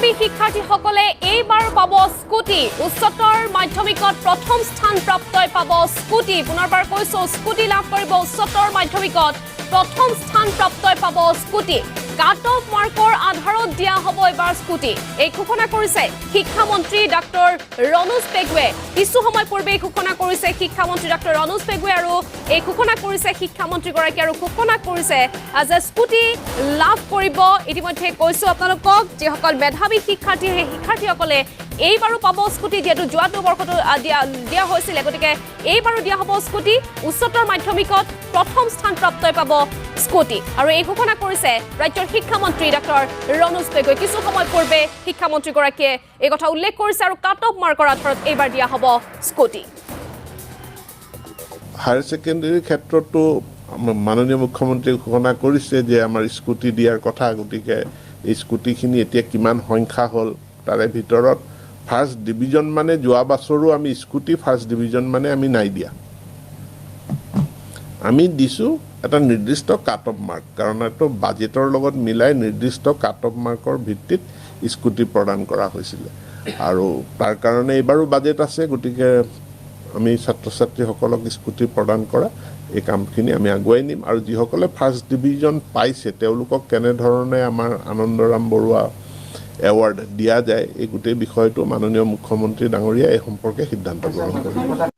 মেধাৱী শিক্ষাৰ্থীসকলে এইবাৰ পাব স্কুটি। উচ্চতৰ মাধ্যমিকত প্ৰথম স্থান প্ৰাপ্তই পাব স্কুটি। পুনৰবাৰ কৈছো, স্কুটি লাভ কৰিব। উচ্চতৰ মাধ্যমিকত প্ৰথম স্থান প্ৰাপ্তই পাব স্কুটি। কাট অফ মাৰ্কৰ আধাৰত দিয়া হ'ব এইবাৰ স্কুটি। এই ঘোষণা কৰিছে শিক্ষামন্ত্ৰী ডাক্তৰ ৰণোজ পেগুৱে। কিছু সময় পূৰ্বে এই ঘোষণা কৰিছে শিক্ষামন্ত্ৰী ডাক্তৰ ৰণোজ পেগুৱে আৰু এই ঘোষণা কৰিছে শিক্ষামন্ত্ৰীগৰাকীয়ে আৰু ঘোষণা কৰিছে যে স্কুটি লাভ কৰিব। ইতিমধ্যে কৈছো আপোনালোকক, যিসকল মেধাৱী শিক্ষাৰ্থী, সেই শিক্ষাৰ্থীসকলে এইবাৰো পাব স্কুটি। যিহেতু যোৱাটো বৰ্ষতো দিয়া দিয়া হৈছিলে, গতিকে এইবাৰো দিয়া হ'ব স্কুটি। উচ্চতৰ মাধ্যমিকত প্ৰথম স্থান প্ৰাপ্তই পাব স্কুটি আৰু এই ঘোষণা কৰিছে ৰাজ্যৰ শিক্ষামন্ত্ৰী ডাক্তৰ ৰণোজ পেগুৱে। কিছু সময় পূৰ্বে শিক্ষামন্ত্ৰীগৰাকীয়ে এই কথা উল্লেখ কৰিছে আৰু কাট অফ মাৰ্কৰ আধাৰত এইবাৰ দিয়া হ'ব স্কুটি। হায়াৰ ছেকেণ্ডেৰীৰ ক্ষেত্ৰতো আমাৰ মাননীয় মুখ্যমন্ত্ৰীয়ে ঘোষণা কৰিছে যে আমাৰ স্কুটি দিয়াৰ কথা। গতিকে এই স্কুটিখিনি এতিয়া কিমান সংখ্যা হ'ল, তাৰে ভিতৰত ফাৰ্ষ্ট ডিভিজন মানে যোৱা বছৰো আমি স্কুটি ফাৰ্ষ্ট ডিভিজন মানে আমি নাই দিয়া। আমি দিছোঁ এটা নিৰ্দিষ্ট কাট অফ মাৰ্ক, কাৰণ এইটো বাজেটৰ লগত মিলাই নিৰ্দিষ্ট কাট অফ মাৰ্কৰ ভিত্তিত স্কুটি প্ৰদান কৰা হৈছিলে আৰু তাৰ কাৰণে এইবাৰো বাজেট আছে। গতিকে আমি ছাত্ৰ ছাত্ৰীসকলক স্কুটি প্ৰদান কৰা এই কামখিনি আমি আগুৱাই নিম আৰু যিসকলে ফাৰ্ষ্ট ডিভিজন পাইছে, তেওঁলোকক কেনেধৰণে আমাৰ আনন্দৰাম বৰুৱা এৱাৰ্ড দিয়া যায়, এই গোটেই বিষয়টো মাননীয় মুখ্যমন্ত্ৰী ডাঙৰীয়াই এই সম্পৰ্কে সিদ্ধান্ত গ্ৰহণ কৰিব।